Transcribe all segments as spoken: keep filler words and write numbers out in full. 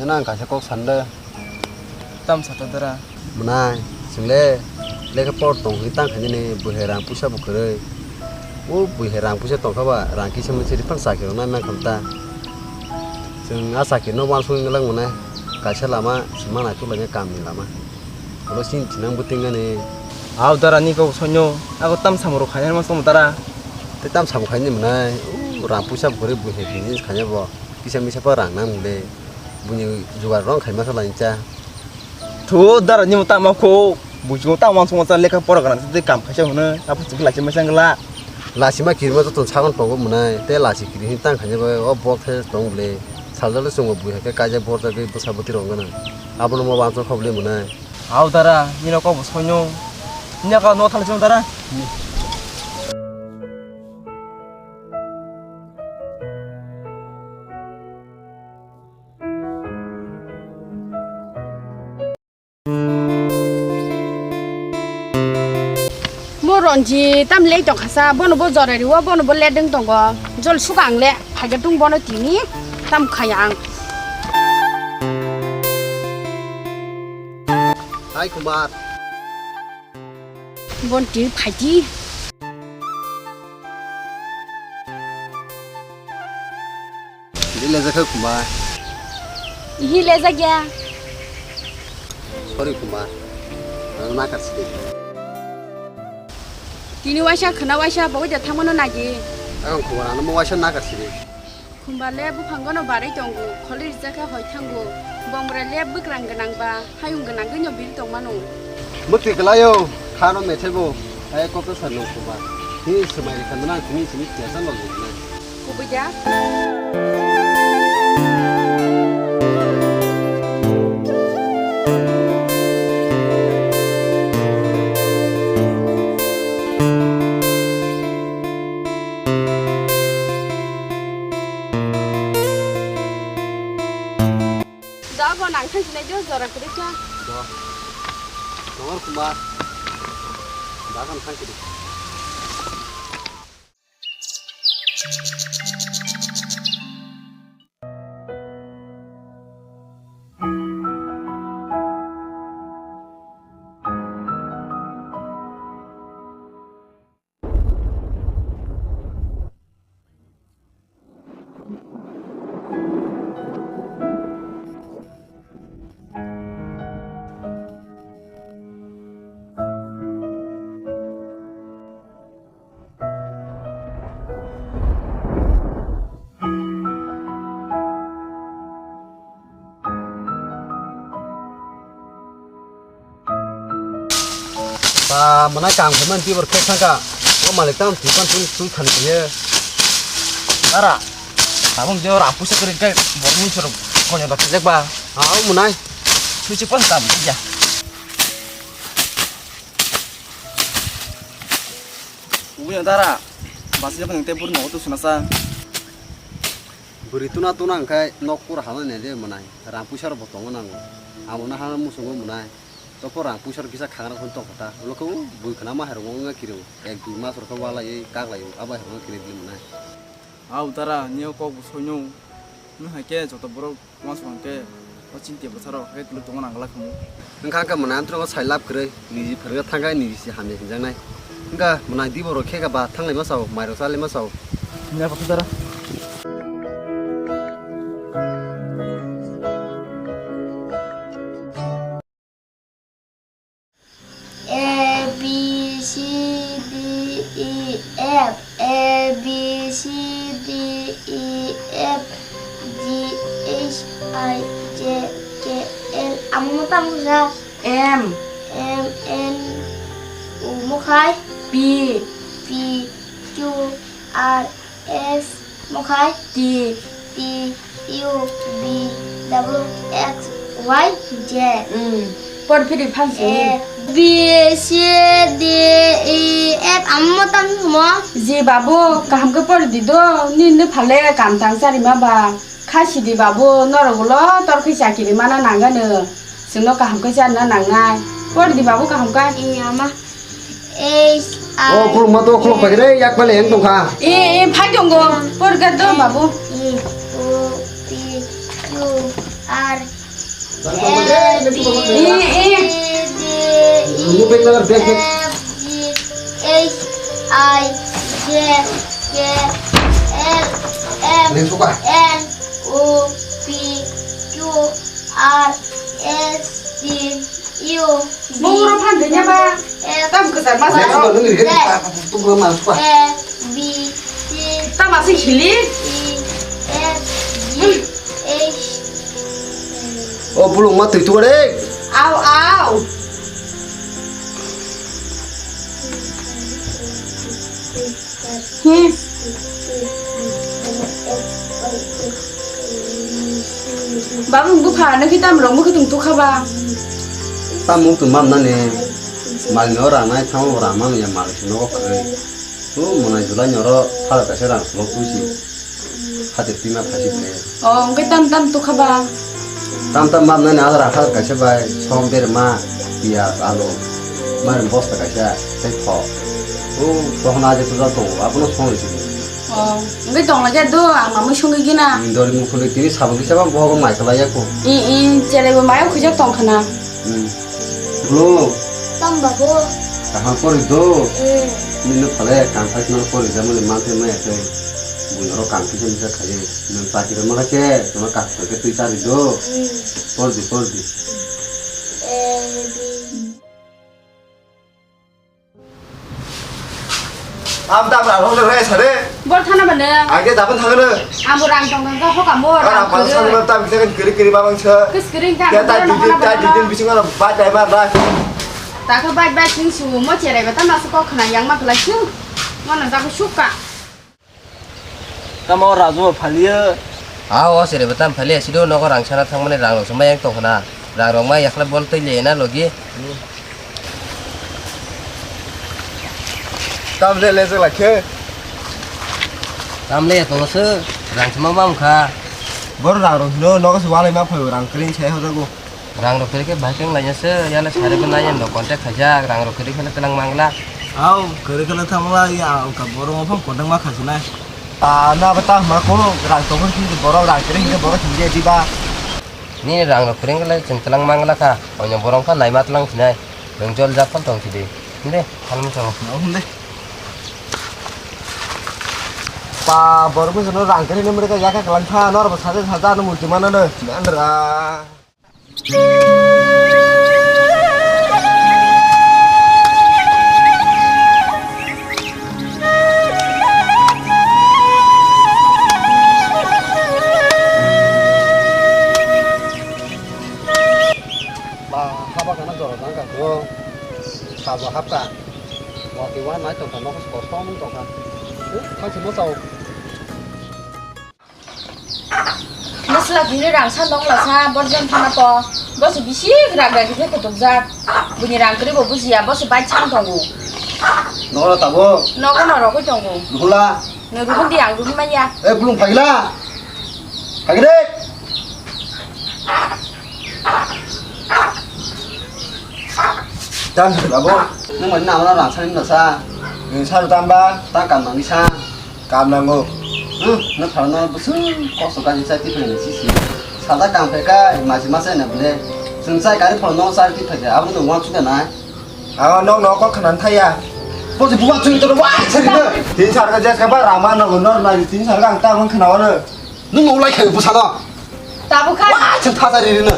Nang kaisa kok sande. Tam sata dara. Mwnai, chwngle lekha por tong hwnwi tang khainani bwihai rang puisa bo kwrwi. O bwihai rang puisa tongkha ba rang kisa misa rifang chakirok nai mankha ta. Chwng a chakirno uansukgwi glak mwnai. Kaisa lama sima naituk lainai kamni lama. Oro chini thinang bwtwngani. Au dara ni kok sonyo. Ako tam samung rok khainai ma tong dara. Tei tam samung khainai mwnai. O rang puisa bo kwrwi bwihai business khainai bo. Kisa misa pa rang nang mwnai. Buini jugar rong khaima khe laincha. Thu dara nimo tamo kho. Bujigo tamo songma cha lekha pora gana tei kam khaisa hwnwi. Apo chukla chima sangla. Lachima kirima joto sagon tongo mwnai. Tei lachi kiri hin tang khaina bai o bok the tong ble. Saljalo chungo bui hakhe kaijak borjak gwi bwsa bwtwi rong gana. Abono mo bangso khobli mwnai. Au dara nino kok bo sonyo. Nya ka no thal chong dara. Mo Ronji tam lei tong khasa, bono bo jora riwo, bono bo ledeng tongo. Jol suka ang le, phaiga tung bono tini, tam khaya ang. Hai Kumar. Bonti phaidi. Di lejakha Kumar. Ihi lejakya. Sorry Kumar. Ang nakar sidi. Tini waisa khna waisa bagwi da thangmano nagi. Ang Kumar ano mo waisa nakar sidi. Khumba le buphangono barwi tongo, kholi rijak khe hoi thango. Bongra le bwkrang gwnang ba hayung gwnang gwnyo biri tongmano. Mwtwi kwlaio, khano methebo, hai kok sa nung khumba. Hi swmai rikha nang tini sini tiasa log nang. Kubui ja. Da bo nang thang sinai jo jora kwrwi kha. Do. Nongor Kumar. Da kan thang kiri. Ba, mwnai kam khe man tibor khe thangka. O malik tam twi pan twi twi thani khe. Dara. Tabung je ora pusa kri kai bor mun choro konya da kajak ba. Ha, o mwnai. Twi chi pan tam ya. Ubunya dara. Basi jak nang te bur no tu sunasa. Bwrwi tuna tuna hwnkhe nok pura hano ne de mwnai. Rang puisa rok bo tongo nango. Amo no hano muchungo mwnai. Tokho rang puisa rok kisa khagra khon tongkha ta. Ulo khe bui khna ma hai rok wngya kiri. Ek dui mas rok khe walai kak lai abo hai rok kiri bili mwnai. Au dara nio kok bo soino. Nung hai khe joto borok mas rok khe o chinti bwsaro hai kulu tongo nang glak khamu. Wngkha khe mwnai antro sai lab kwrwi. Niji phwrwngya thangkha niji si hamya hinjaknai. Wngkha mwnai di borok khe kha ba thanglai ma sao, mairok chalai ma sao. Nya kotha dara. A B C D E F, A B C D E F G H I J K L. Amo tamo sa. M. M N O mokhai. P. P Q R S mokhai. T. T U V W X Y Z. Hmm. Por phiri phansi. A B C D E F amo tamo mo. Ji babu kaham khe por di do. Ni ni phale kam tang chari ma ba. Kha sidi babu, norok ulo tor khe chakiri mana nangano. Chwngno kaham khe charna nangnai. Por di babu kaham khe. Iya ma. H I. O khulukma to khuluk pagire yak pale yang tongkha. E, e, phai tongo. Por ga do babu. E, O, P, Q, R, A, B, C, D, E, F, G, H, I, J, K, L, M, N, O, P, Q, R, S, T, U, V, Bung oro phan denya ba? F, tam kwchar ma Z, sa. Next one, nung rikhe. A, B, C, Tam aswk hilik? E, F, G, H. O bulung ma twi tuwa de. Au, au. Hmm. Babu bupha, nang ki tam rong bukhi tung tukha ba? Tam mung tung mam nani. Mal no ranai thang rama ya mal no koi. O monai julai nyoro hajar kaisa rang solo tusi. Hajar tima phaisi ble. O, hwnkhe tam tam tukha ba? Tam tam map nani hajar, hajar kaisa bai som berma, piyaj, alu, mari bosta kaisa, tei thok. O, tohon aje tuja tongo, abono songwi sidi. O, hwnkhe tongla khe do, ang mamui songwi gina. Dori mukhulwi tini sabuk kisa ba bohogo mai kwlai ya kho. I, i, chelaibo mayo khujak tong khna. Hmm. Bro. Tam babu. Kaham pori do. Hmm. Nini phale kam khai no pori jamani manthe maya tei. Buino ro kam kisa misa khaye. Nwng chakri rwma khe, tongma kap khe twi chari do. Hmm. Pordi, pordi. Eh, di. Am dam ra rong re sare. Bor thana bane. Age dapan thangre. Amo rang tong tong hoka mo. Ara rang pal kiri. Sare tam kita kan kiri kiri bang se. Kis kiri ta. Ya ta di di ta di di bising ala bai bai mar rai. Ta khe bai bai sing su mo cherai ba ta ma su ko khna yang ma kla su. Mo na ta ko suka. Tamo Raju bo phaliya. Ah, o sere betam phaliya, sido nogo rang sana thangmani rang rok se mayang tong khna. Rang rok ma yakhle bon twi le na logi. Tam le le se lakhe. Tam le to se rang se ma bam kha. Bor rang rok no nogo se walai ma phai rang kring se hojago. Rang rok kwrwi khe bai khe wng lainase, yale sari bo nai no contact khaijak, rang rok kwrwi khe twlang mangla. Au, kwrwi khe thangla, ya, ka borok phang contact ma khasinai. Ah, na ba ta ma ko rang tong khe borok rang kwrwi khe borok hinje diba. Nini rang rok kwrwi khe chwng twlang mangla kha, oino borok kha naima twlang sinai. Nwng jol jak phal tong sidi. Hinde, halmu tong. Au, hinde. Pa borok bo jono rang kwrwi ni mwrwkha yakha kwlang kha, norok bo saja saja ano muitu mano no. Andra. Ba, haba kana jora jang ka ko. Sabo hapka. Wa ke wa nai tongkha, nokos kosom tongkha. Thang simo tau. Bwsla bini rang sa nokla sa borjon thana to. Bosi bisi rak rak khe kutuk jak. Bini rang kwrwi bo bujiya, bosi bai chang tongo. Nokla tabo. Nogo no rogwi tongo. Bula. No rubun di ang rubun manya. Eh, bulung phagila. Phagide. Tam sila bo. Nung mani nama rang sani nasa. Nung saru tamba, ta kam nang nisa. Kam nango. Hmm, no phano busu kosto kaji chai tiphai ni sisi. Sada kam phe kai, masi masa na bole. Sung chai kari phano no chai tiphai ja, abo no wan chuda na. Aw, nok nok kok khana thaya. Bo je buwa churi to wa chari na. Tin sar ka jas ka ba rama no no na tin sar ka ang ta man khana wa. Nung ulai khai busa no. Tabuk kha. Wa chari tha chari na.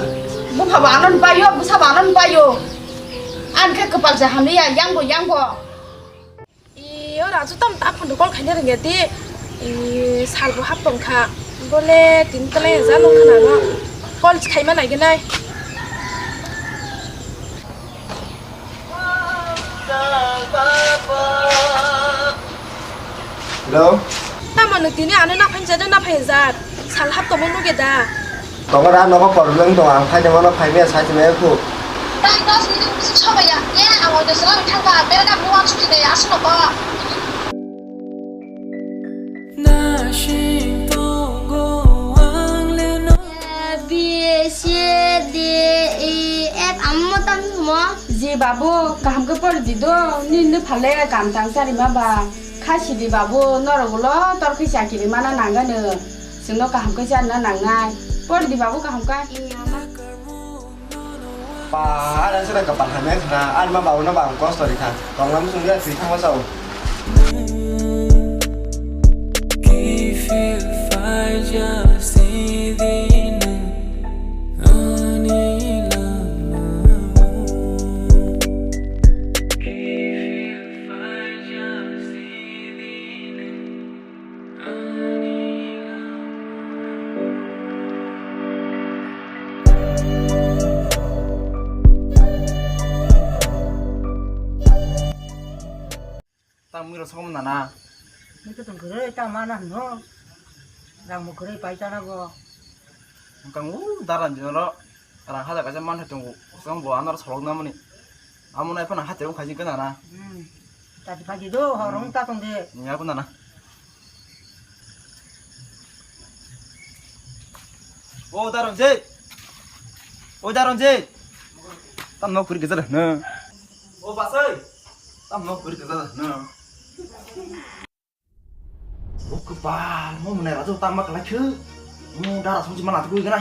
Bukha ba anon payo, busa ba anon payo. An khe kwpal ja hamya, yang bo, yang bo. Iyo, Raju tam ta phone call khaina rwngya di. I, salbo hap tong kha. Bole tin tala ya jalo khana no. Call khaima nai gwnai. Hello. Tamo nwng tini ano naphai jat, naphai jat. Sal hap tongmo nuge da. Tongo da, nogo problem tongo, ang phai tongmano phai maya sai tongmaya khu. Tang dos minute bisi sobai ya, ye ang oito sala thangba, bere da buwang suki de, aswk nogo. Nasing tongo ang le no. A, B, C, D, E, F, amo tam mo? Ji babu, kaham khe pori di do, nini phale kam tang chari ma ba. Kha sidi babu, norok ulo tor khe chakiri mana nangano. Chwngno kaham khe charna nangnai. Pori di babu kaham khe. Iya, ma. Ba, ano sira kapal hamya khna, ani ma babu no ba ang kosto rikha. Tonglam sung ya, twi thangma sao. Tang mui rok sokma nana. Mui khe tong kwrwi, tang mana hwno. Rang bo kwrwi pai chana bo. Wngkang u daran jino ro rang hajar kaisa manthai tongo. Swkang bo ano ro solok namani. Amo nai phano hati wngkha jin kana na. Hmm. Tati pagi do, horong ta tong de. Nya ko nana. O daron je. O daron je. Tam nok puri gejal na. O basai. Tam nok puri gejal na. O kwpal, mo mwnai rajao tangma kwlai khe. Mo dara songchi mana tugui gana.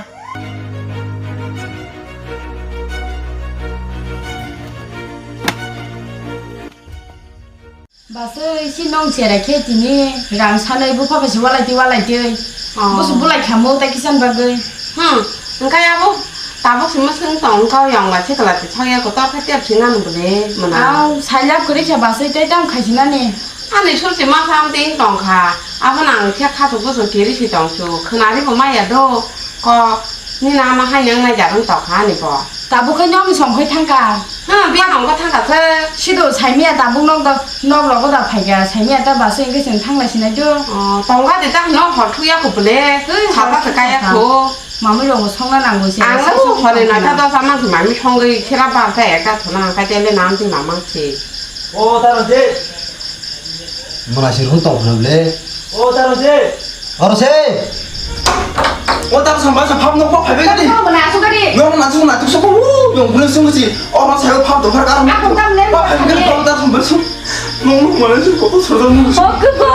Basai, si nong cherai khe tini rang sanai bupha bai se walai twi, walai twi. Oh. Busu bulai khamo tai kisan bagwi. Hmm, hwnkhe abo tabuk se mwswng tong kha, yong bai se kwlai twi thok ya, kotor khe tep sinani bwle mwnai. Au, sailap kwrwi khe basai tei tamo khaisinani. Ani sulsi ma sam tin tong kha. Abono ang khe khato busu kiri si tong su. Khwnari bo maya do. Ko, nini ama hai nang nai jak wng tong kha ani bo. Tabuk khe nokni song phai thang kha. Ha, bia nong bo thang kha se. Sido saimiya tabuk nok da, nok rogo da phai kha. Saimiya ta basai hwnkhe chwng thang lai sinai do. Oh, tong kha de ta nok hor thuya ko bwle. Ei, sapa hor se kaya thang kho. Mamui rok bo songna nango se. Ang sa o song hore thang na kha. Ta do sa mang se mami songwi khera ba kha eka thona kha tele nam ti mamang se. O taro je. Mala sir hwn tong phano le. O taro je. Oro se. O taro samba sa phap nok phap phaibai gani. Tamo na su gari. Nok na su na tu so ko u yong bune sung si. Oro sa phap do phar karam. Ako tam le. Phap phaibai gani, o taro samba su. Nok nok mala su ko to so jang. O ke ba.